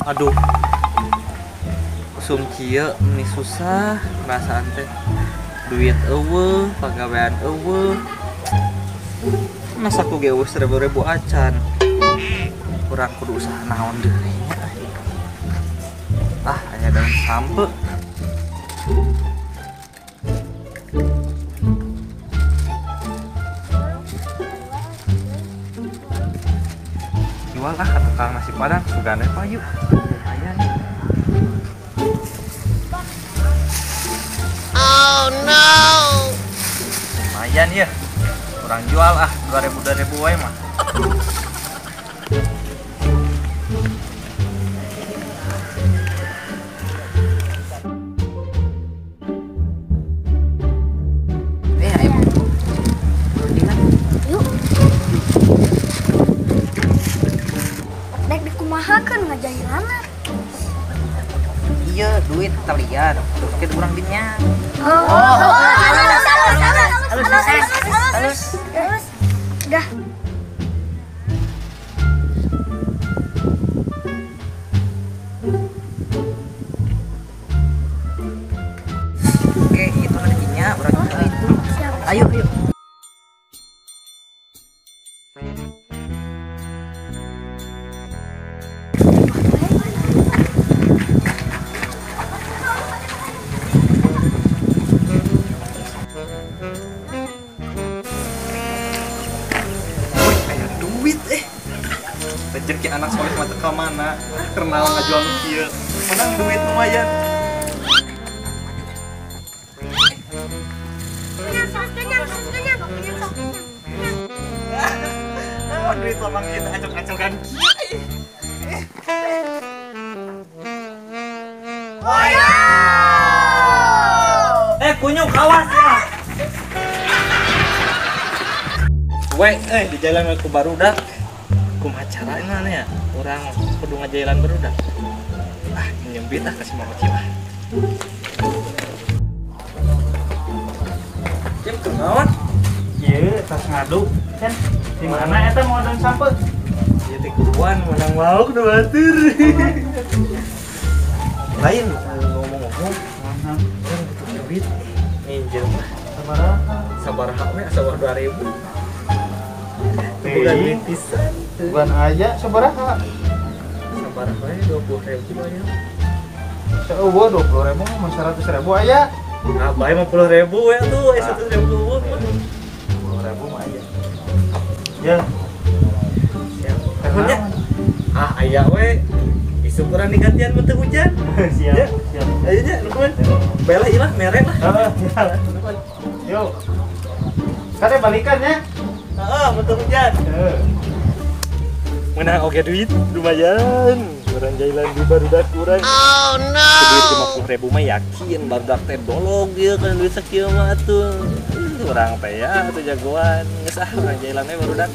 Aduh. Usum kieu meni susah perasaan teh. Duit eueuh, pagawean eueuh. Masa ku ge eueuh seribu-ribu acan. Kurang kudu usaha naon deui nya. Ah, aya daun sampe. Jual lah ke tukang nasi padang, sugane payu. Lumayan. Oh no. Lumayan ya. Kurang jual ah, 2000 wae mah. Ayo. Rundingan. Yuk. Dek dikumahakeun ngajailana. Iya, duit talian. Terus kita urang dinya. Oh. Halus. Halus. Udah. Oke, itu rezekinya urang itu. Ayo, ayo. Rezeki anak soleh mata ke mana? Kenal ngajual nu kieu. Menang duit lumayan. Oh, duit lamang kita acok-acokan kieu. Kunyuk awas ya. We, di jalan aku barudak. Kumaha carana ya? Urang kudu ngajailan barudak. Ah, nyempit ah kasih Mang Ocim ah. Cim kunaon? Ieu tas ngadu. Cen, di mana eta mau daun sampe? Ieu teh kuruan menang lauk nu batur. Lain ngomong-ngomong, urang butuh duit. Minjem ah. Sabaraha? Sabaraha we asa 2000. Bukan duit pisan. Bukan aya sabaraha? Sabaraha we 20.000 aya. Eueuh 20.000 mah 100.000 aya. Ah, bae 50.000 we atuh, aya 100.000 mah. 50.000 mah aya. Ya. Siap. Nuhun nya. Ah, aya we. Isuk urang digantian mun teu hujan. Siap, Ya. siap. Ayo nya, nuhun. Bae lah ieu lah mere lah. Heeh, siap. Yuk. Kade balikan ya. Heeh, mun teu hujan. Heeh. Menang oke duit lumayan. Urang jailan di barudak urang. Oh no. Duit 50.000 mah yakin barudak teh dolog ieu kana duit sakieu mah atuh. Urang teh ya atuh jagoan. Geus ah urang jailan we barudak.